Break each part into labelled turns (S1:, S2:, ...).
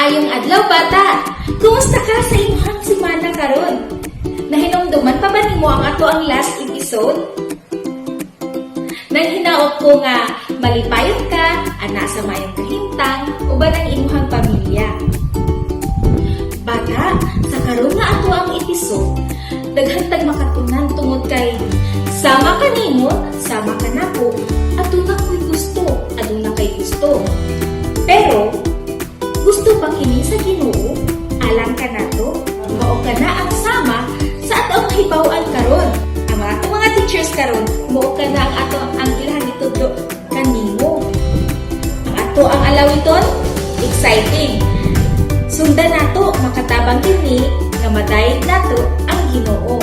S1: Maayong adlaw, bata! Kumusta ka sa imong semana karon? Nahinumduman pa ba nimo ang ato ang last episode? Nang hinaot ko nga malipayon ka, ana sa mayong kahimtang, uban ang imuhang pamilya. Bata, sa karon nga ato ang episode, daghan tag makatunan tungod kay sama kanimo, sama kanako, aduna ko'y gusto, aduna kay gusto. Pero gusto ba kini sa Ginoo? Alang kanato, mao kana ang sama sa ato ang hibaw-an karon. Ang mga atong mga teachers karon, mao kana ang ato ang ilahang gitudlo kanimo. Ang ato ang alawiton, exciting. Sundan nato, makatabang kini nga madayeg nato ang Ginoo.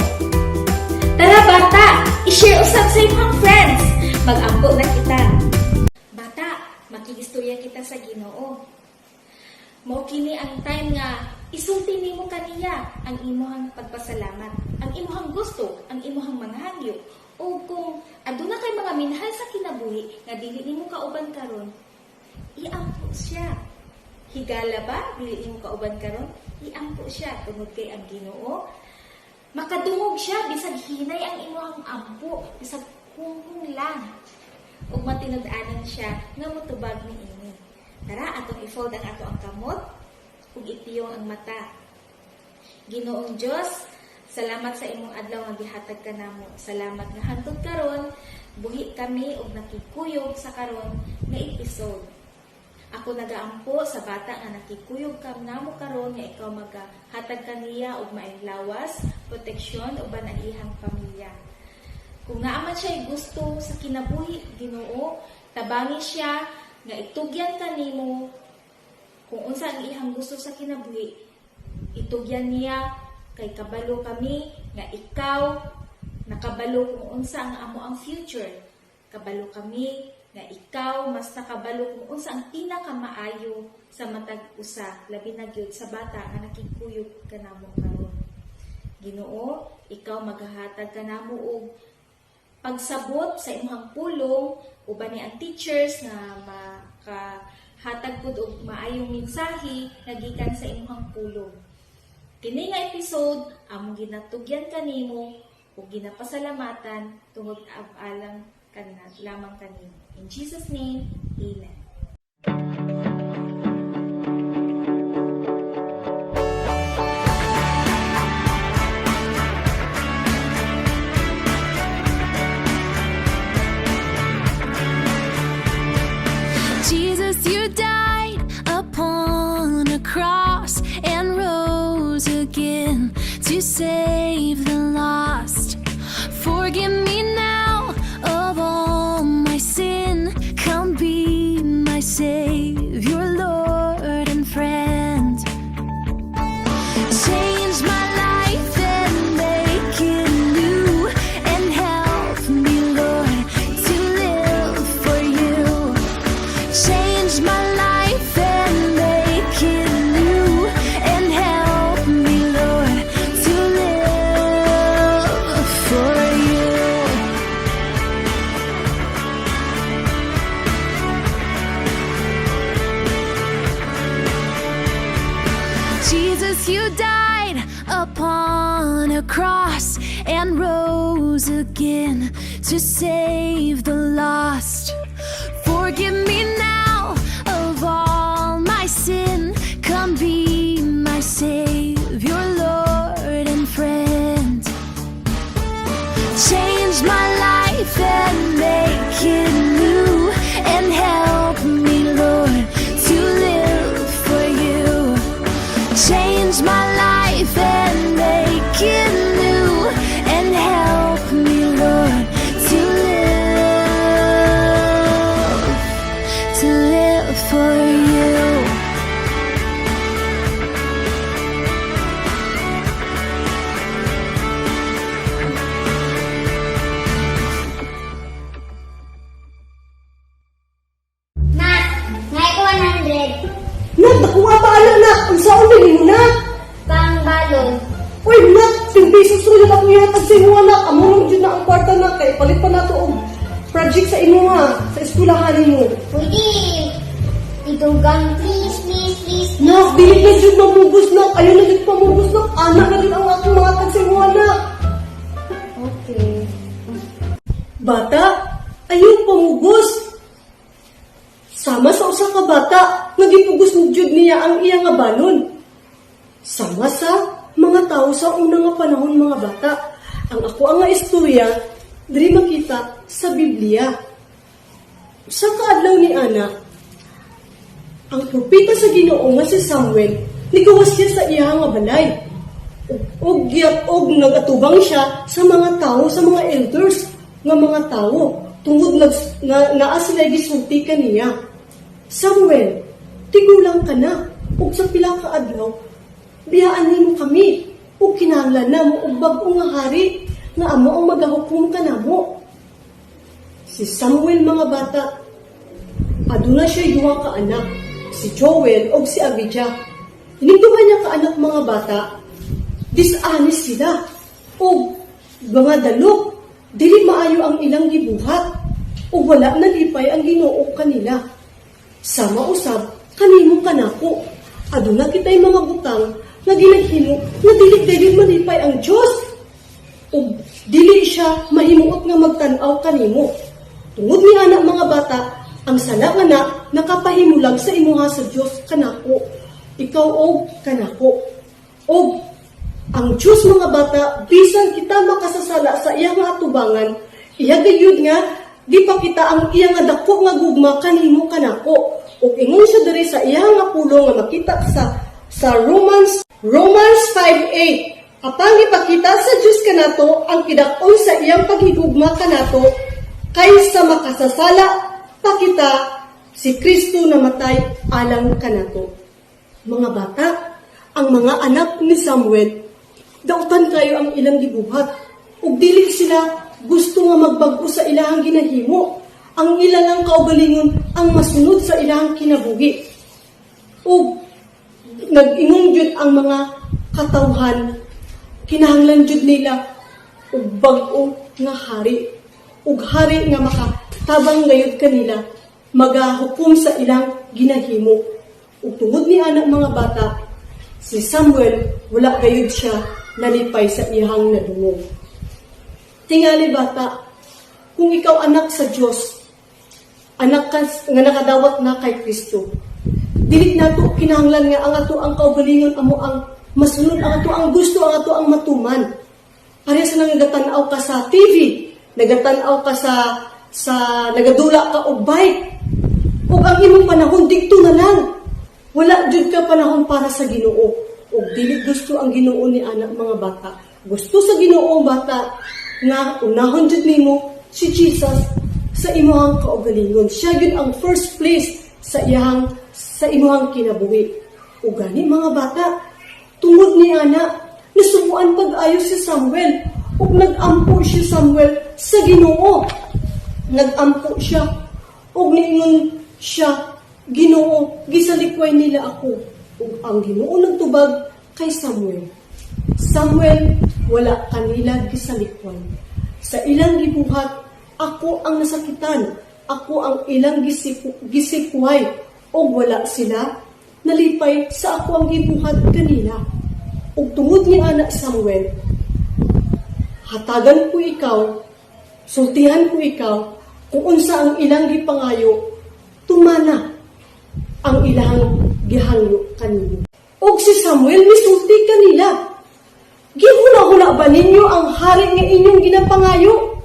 S1: Tara, bata, i-share usab sa imong friends. Mag-ampo na kita. Bata, makigistorya kita sa Ginoo. Mao kini ang time nga isulti nimo kaniya ang imuhang pagpasalamat, ang imuhang gusto, ang imuhang mga hangyo, o kung aduna kay mga minahal sa kinabuhi nga dili nimo kauban karon, iampo siya. Higala ba dili nimo kauban karon? Iampo siya tungod kay ang Ginoo makadungog siya bisag hinay ang imuhang ampo, bisag hunghong lang. Ug matinud-anon siya nga motubag niini. Tara, atong i-fold ang ato ang kamot ug ipiyong ang mata. Ginoong Dios, salamat sa imong adlaw nga gihatag kanamo. Salamat nga hantod karon buhi kami ug nakikuyog sa karon nga episode. Ako nagaampo sa bata nga nakikuyog kam namo karon nga ikaw magahatag kaniya og maayong lawas, proteksyon uban ang iyang pamilya. Kung naa man siya gusto sa kinabuhi, Ginoo, tabangi siya nga itugyan kanimo kung unsa ang iyang gusto sa kinabuhi, itugyan niya kay kabalo kami nga ikaw nakabalo kung unsa ang amo ang future. Kabalo kami nga ikaw mas nakabalo kung unsa ang pinakamaayo sa matag usa, labi na gyud sa bata nga nakikuyog kanamo karon. Ginoo, ikaw maghahatag kanamo og pagsabot sa imong pulong uban ni ang teachers nga makahatag pud og maayong mensahe nga gikan sa imong pulong. Kini nga episode among ginatugyan kanimo ug ginapasalamatan tungod alang kana lamang kanimo. In Jesus' name, amen.
S2: Jesus, you died upon a cross and rose again to save the lost. Forgive me now of all my sin. Come be my Savior, Lord, and friend. Change my life and make it new, and help me, Lord, to live for you. Change my life and make it new, and help me, Lord, to live for you. Jesus, you died upon a cross and rose again to save the lost. Forgive me now of all my sin. Come be my Savior, Lord, and friend. Change my life and make it new, and help me, Lord, to live for you. Change my life and make it new, and help me, Lord, to live for you.
S3: Nak, ngay ko 100.
S4: Nak, nakuha pa ana, nak. Unsaon ni nimo, nak?
S3: Pang balon.
S4: Uy, nak, 10 pesos ro yung akong ihatag sa imuha, nak. Amo nang jud na ang kwarta, nak, kay palit pa nato og project sa imuha, sa eskwelahan nimo.
S3: Pwede. Itugang, please, please. 50.
S4: Nak, dili na jud mamugos, nak. Ayaw na jud pamugos, nak. Ana na jud ang akong mga sa imuha, nak.
S3: Okay.
S4: Bata, ayaw pamugos. Sama sa usa ka bata, nga gipugos jud niya ang iya nga balon. Sama sa mga tao sa una nga panahon, mga bata. Ang ako ang nga istorya, diri makita sa Biblia. Sa kaadlaw ni Ana, ang propeta sa Ginoo nga si Samuel, nigawas siya sa iya nga balay. Ug og nagatubang siya sa mga tao, sa mga elders nga mga tao tungod nga naa sila gisulti kaniya. "Samuel, tigulang ka na ug sa pila ka adlaw biyaan nimo kami ug kinahanglan na mo og bag-o nga hari nga amo ang magahukom kanamo." Si Samuel, mga bata, aduna siya duha ka anak, si Joel ug si Abijah. Ining duha niya ka anak, mga bata, dishonest sila ug mga dalok, dili maayo ang ilang gibuhat ug wala nalipay ang Ginoo kanila. Sama usab kanimo kanako. Aduna kitay mga butang nga ginahimo nga dili gayud malipay ang Dios ug dili siya mahimuot nga magtan-aw kanimo. Tungod ni ana, mga bata, ang sala nga na nakapahimulag sa imuha sa Dios kanako, ikaw og kanako. Og ang Dios, mga bata, bisan kita makasasala sa iya nga atubangan, iya gayud nga gipakita ang iya nga dako nga gugma kanimo kanako. Ug ingon siya diri sa iya nga pulong nga makita sa Romans 5:8. Apang ipakita sa Dios kanato ang kidak-on sa iyang paghigugma kanato kaysa makasasala pa kita, si Kristo namatay alang kanato. Mga bata, ang mga anak ni Samuel, dautan kayo ang ilang gibuhat. Ug dili sila gusto nga magbag-o sa ilahang ginahimo. Ang ilang kaugalingon ang masunod sa ilahang kinabuhi. Ug nag-ingon jud ang mga katawhan, kinahanglan jud nila og bag-o nga hari ug hari nga makatabang gayud kanila, magahukom sa ilang ginahimo. Ug tungod ni ana, mga bata, si Samuel wala gayud siya nalipay sa iyang nadungog. Tingali, bata, kung ikaw anak sa Dios, anak ka nga nakadawat na kay Kristo, dili nato kinahanglan nga ang ato ang kaugalingon amo ang masunod, ang ato ang gusto, ang ato ang matuman. Parehas na nagatan-aw ka sa TV, nagatan-aw ka sa nagadula ka og bike. Ug ang imong panahon didto na lang. Wala jud ka panahon para sa Ginoo. Ug dili gusto ang Ginoo ni ana, mga bata. Gusto sa Ginoo, bata, nga unahon jud nimo si Jesus sa imong kaugalingon. Siya gyud ang first place sa imong kinabuhi. Ug gani, mga bata, tungod ni ana, nasubuan pag-ayo si Samuel ug nag-ampo si Samuel sa Ginoo. Nag-ampo siya ug niingon siya, "Ginoo, gisalikway nila ako." Ug ang Ginoo nagtubag kay Samuel, "Samuel, wala kanila gisalikway. Sa ilang gibuhat, ako ang nasakitan. Ako ang ilang gisikway ug wala sila nalipay sa ako ang gibuhat kanila." Ug tungod ni ana, Samuel, hatagan ko ikaw, sultihan ko ikaw, kung unsa ang ilang gipangayo, tumana ang ilang gihangyo kanimo. Og si Samuel misulti kanila, "Gihuna-huna ba ninyo ang hari nga inyong ginapangayo?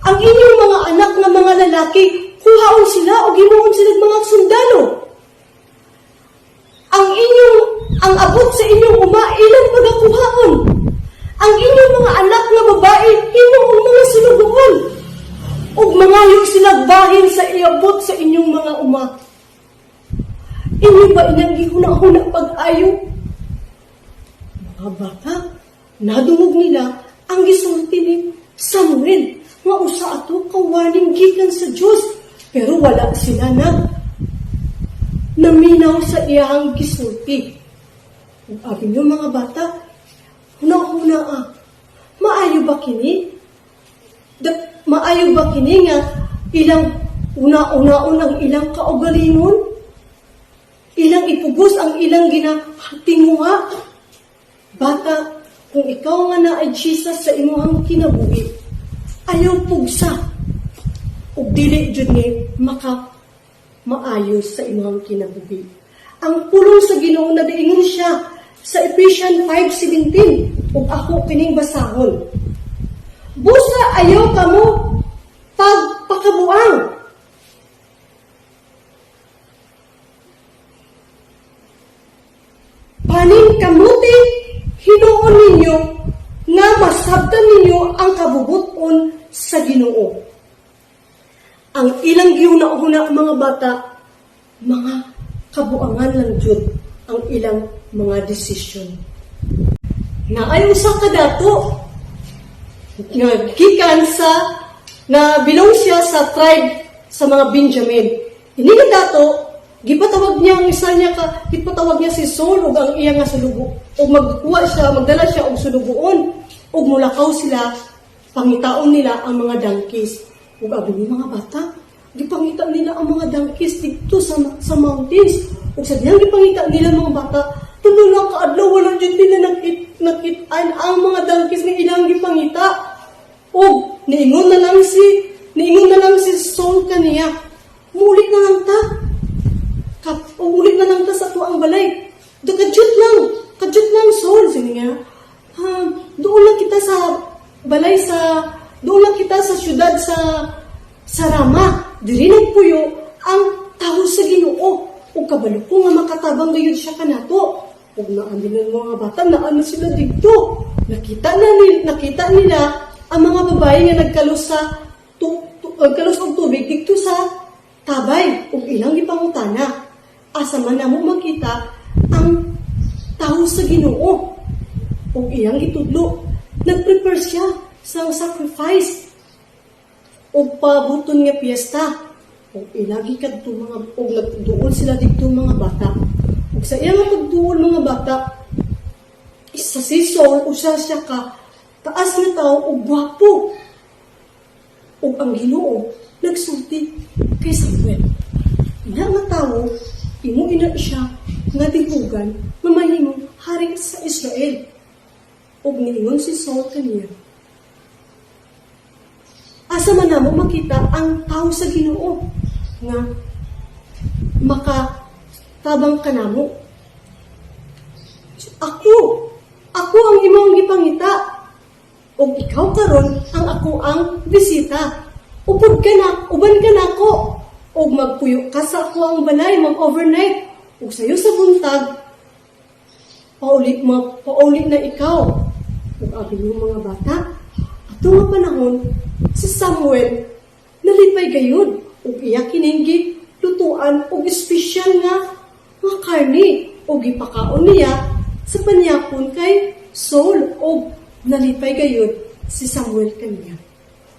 S4: Ang inyong mga anak nga mga lalaki, kuhaon sila o himuon sila mga sundalo. Ang abot sa inyong uma, ilang pagakuhaon. Ang inyong mga anak nga babae, himuong mga sulugoon. Ug mangayo sila bahin sa iabot sa inyong mga uma. Inyo ba inyong gihuna-huna pag-ayo?" Mga bata, nadungog nila ang gisulti ni Samuel nga usa ato ka warning gikan sa Dios, pero wala sila naminaw sa iyang gisulti. Ug abi niyo, mga bata, huna-huna ah. Maayo ba kini? Maayo ba kini nga ilang una-unaon ang ilang kaugalingon? Ilang ipugos ang ilang ginatinguha. Bata, kung ikaw nga naay Jesus sa imuhang kinabuhi, ayaw pugsa. Ug dili jud ni maka maayos sa imuhang kinabuhi. Ang pulong sa Ginoo, nagaingon siya sa Ephesians 5:17, ug ako kining basahon. "Busa ayaw kamo pagpakabuang. Paningkamuti hinuon ninyo nga masabtan ninyo ang kabubuton sa Ginoo." Ang ilang gihuna-huna, mga bata, mga kabuangan lang jud ang ilang mga desisyon. Naay usa ka dato nga gikan sa na belong siya sa tribe sa mga Benjamin. Ini nga dato, gipatawag niya ang isa niya ka, gipatawag niya si Saul ug ang iya nga sulugo, ug magkuha siya, magdala siya og sulugoon, ug mulakaw sila, pangitaon nila ang mga donkeys. Ug abi ni mga bata, gipangita nila ang mga donkeys didto sa mountains. Ug sa diyang gipangita nila, mga bata, tulo na ka adlaw wala jud nila nakit-an ang mga donkeys nga ilang gipangita. Ug niingon na lang si Saul kaniya, "Muuli na lang ta. Uli na lang ta sa atuang balay. Do kadyot lang, kadyot lang, Saul." Sige nga, "Ha, doon lang kita sa syudad sa Rama. Diri nagpuyo ang tao sa Ginoo. Ug kabalo ko nga makatabang gayud siya kanato." Ug naami ng mga bata, naano sila didto. Nakita nila ang mga babae nga nagkalos sa tu, tu, kalos og tubig didto sa tabay, ug ilang gipangutana, "Asa man namo makita ang tao sa Ginoo?" Ug iyang gitudlo, nagprepare siya sa sacrifice og pabuton nga piyesta. Ug ilagi kadto mga ug nagduol sila didto, mga bata. Ug sa iyang pagduol, mga bata, isa si Saul, usa siya ka taas nga tao ug gwapo. Ug ang Ginoo nagsulti kay Samuel, "Ina nga tawo, imo ina siya nga dihugan nga mahimong hari sa Israel." Ug niingon si Saul kaniya, "Asa man namo makita ang tao sa Ginoo nga makatabang kanamo?" Ako ang imong gipangita. Ug ikaw karon ang ako ang bisita. Upod ka na, uban ka nako. Ug magpuyo ka sa ako ang balay, mag-overnight. Ug sayo sa buntag, pauli, ma, pauli na ikaw." Ug abi mo, mga bata, ato nga panahon, si Samuel nalipay gayud ug iya kining lutuan og espesyal nga karne ug gipakaon niya sa panyapon kay Saul, ug nalipay gayud si Samuel kaniya.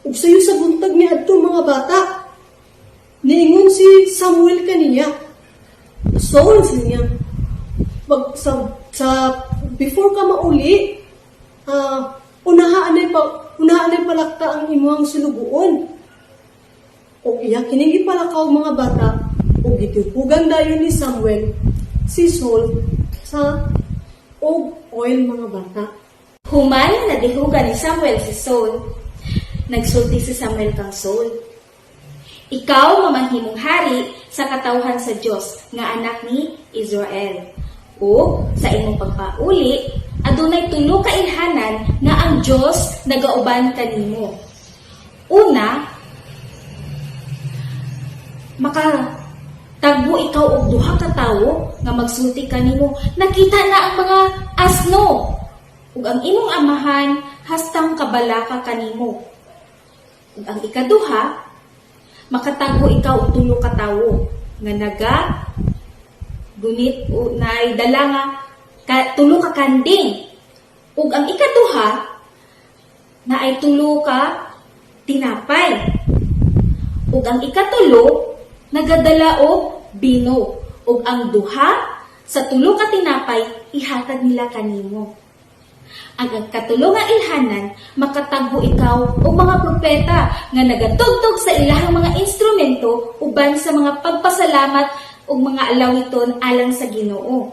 S4: Ug sayo sa buntag niya adto, mga bata, niingon si Samuel kaniya, "Saul," sa niya, "mag, sa before ka mauli, unahaan ay palakta ang imuhang sulugoon." Ug iya kining gipalakaw, mga bata, ug gitipugan dayon ni Samuel si Saul sa og oil, mga bata.
S1: Human nadihugan ni Samuel si Saul, nagsulti si Samuel kang Saul, "Ikaw mamahimong hari sa katawhan sa Dios nga anak ni Israel. O sa imong pagpauli, adunay tulo ka ilhanan nga ang Dios nagauban kanimo. Una, maka tagbo ikaw og duha ka tawo nga magsulti kanimo, 'Nakita na ang mga asno,' ug ang imong amahan hastang kabalaka kanimo. Ug ang ikaduha, makatagbo ikaw og tulo ka tawo nga naga gunit o naay dala nga tulo ka kanding. Ug ang ikaduha, naay tulo ka tinapay. Ug ang ikatulo, nagadala og bino. Ug ang duha sa tulo ka tinapay ihatag nila kanimo. Ang katulo nga ilhanan, makatagbo ikaw og mga propeta nga nagatugtog sa ilahang mga instrumento uban sa mga pagpasalamat. ug mga alawiton alang sa Ginoo.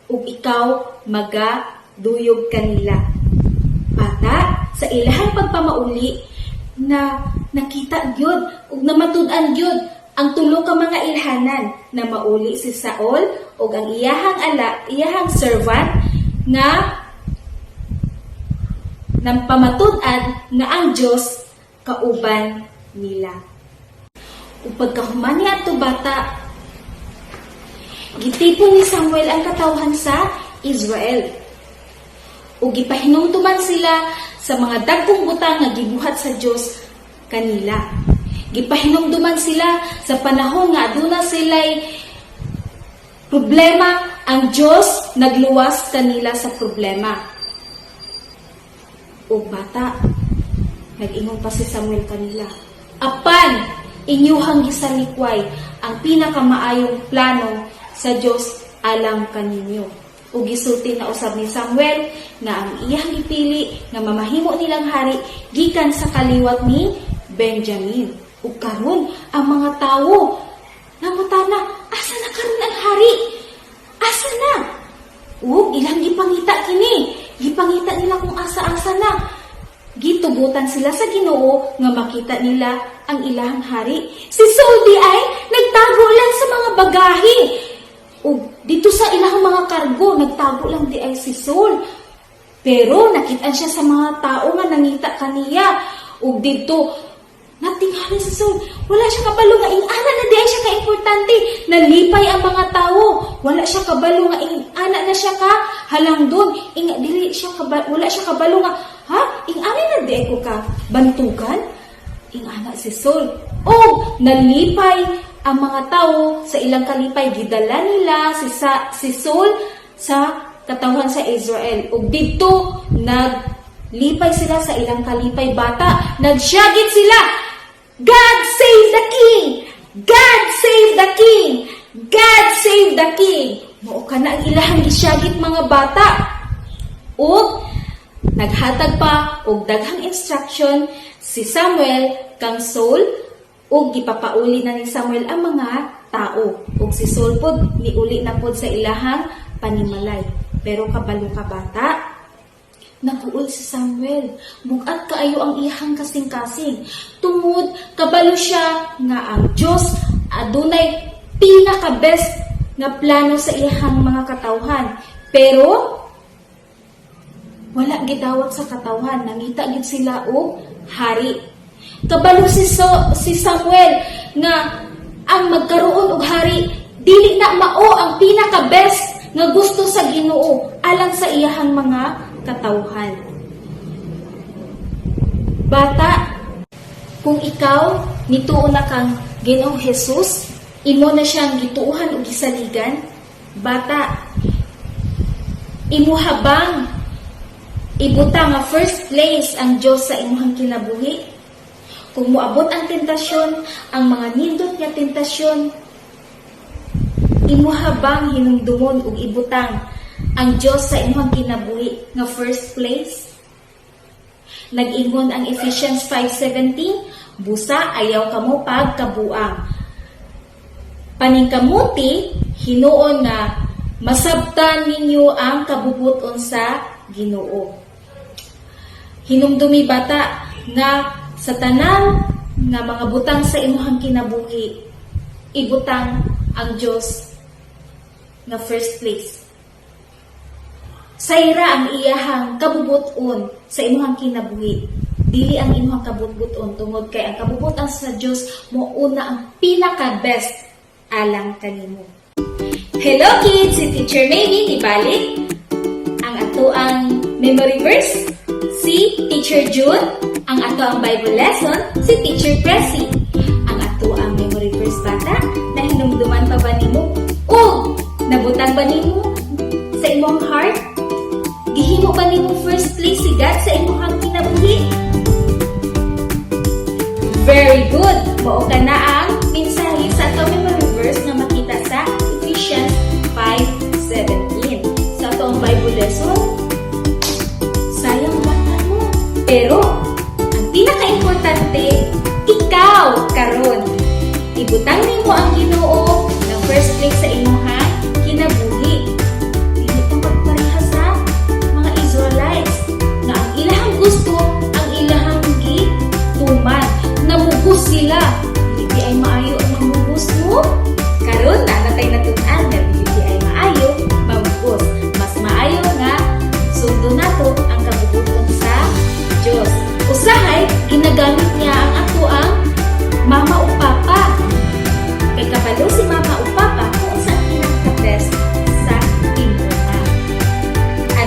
S1: Ug ikaw maga duyog kanila. Bata, sa ilahang pagpamauli na nakita gyud ug namatud-an gyud ang tulo ka mga ilhanan na mauli si Saul ug ang iyahang ala iyahang servant nga nang pamatud-an nga ang Dios kauban nila. Ug pagkahuman niya ato, bata, gitipon ni Samuel ang katawhan sa Israel. Ug gipahinumduman sila sa mga dagkong butang nga gibuhat sa Dios kanila. Gipahinumduman sila sa panahon nga aduna sila'y problema, ang Dios nagluwas kanila sa problema. Ug bata, nag-ingon pa si Samuel kanila, "Apan inyuhang gisalikway ang pinakamaayong plano sa Dios alang kaninyo." Ug gisulti na usab ni Samuel nga ang iyang gipili nga mamahimo nilang hari gikan sa kaliwat ni Benjamin. Ug karon ang mga tawo nangutana, "Asa na karon ang hari? Asa na?" Ug ilang gipangita kini. Gipangita nila kung asa-asa na. Gitugutan sila sa Ginoo nga makita nila ang ilahang hari. Si Saul di ay nagtago lang sa mga bagahe. Ug dito sa ilahang mga kargo, nagtago lang di ay si Saul. Pero nakitaan siya sa mga tao nga nangita kaniya. Ug didto natingala si Saul. Wala siya kabalo nga ing-ana na di ay siya kaimportante. Nalipay ang mga tao. Wala siya kabalo nga ing-ana na siya ka halangdon. Ing dili siya kabalo, wala siya kabalo nga ha, ing-ana na di ay ko ka bantugan. Ing-ana si Saul. Oh, nalipay ang mga tao sa ilang kalipay, gidala nila si Saul sa katawhan sa Israel. Ug didto naglipay sila sa ilang kalipay, bata. Nagsyagit sila. "God save the king! God save the king! God save the king!" Mao kana ang ilahang gisyagit, mga bata. Ug naghatag pa og daghang instruction si Samuel kang Saul ug gipapauli na ni Samuel ang mga tao. Ug si Saul pod niuli na pod sa ilahang panimalay. Pero kabalo ka, bata, naguol si Samuel. Bugat kaayo ang iyahang kasing-kasing. Tungod kabalo siya nga ang Dios adunay pinaka-best nga plano sa iyahang mga katawhan. Pero wala gidawat sa katawhan, nangita gid sila og hari. Kabalo si Samuel nga ang magkaroon og hari dili na mao ang pinaka best nga gusto sa Ginoo alang sa iyahang mga katawhan. Bata, kung ikaw nituo na kang Ginoong Jesus, imo na siyang gituohan ug gisaligan, bata, imuha bang ibutang nga first place ang Dios sa imuhang kinabuhi? Kung moabot ang tentasyon, ang mga nindot nga tentasyon, imuha bang hinumdumon ug ibutang ang Dios sa imuhang kinabuhi nga first place? Nag-ingon ang Ephesians 5:17, "Busa ayaw kamo pagkabuang. Paningkamuti hinuon nga masabtan ninyo ang kabubuton sa Ginoo." Hinumdumi, bata, nga sa tanan nga mga butang sa imuhang kinabuhi, ibutang ang Dios nga first place. Sayra ang iyahang kabubuton sa imuhang kinabuhi. Dili ang imuhang kabutbuton, tungod kay ang kabubutan sa Dios mao na ang pinaka best alang kanimo. Hello kids, si Teacher Maybe nibalik. Ang ato ang memory verse si Teacher June, ang ato ang Bible lesson si Teacher Pressy. Ang ato ang memory verse, bata, nahinumduman pa ba nimo? Ug nabutang ba nimo sa imong heart? Gihimo ba nimo first place si God sa imong kinabuhi? Very good! Mao kana ang mensahe sa atong memory verse nga makita sa Ephesians 5:17. Sa atong Bible lesson, sayang bata mo. Pero, ang pinaka-importante, ikaw karon. Ibutang nimo ang Ginoo ng first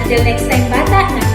S1: Until next time, bata.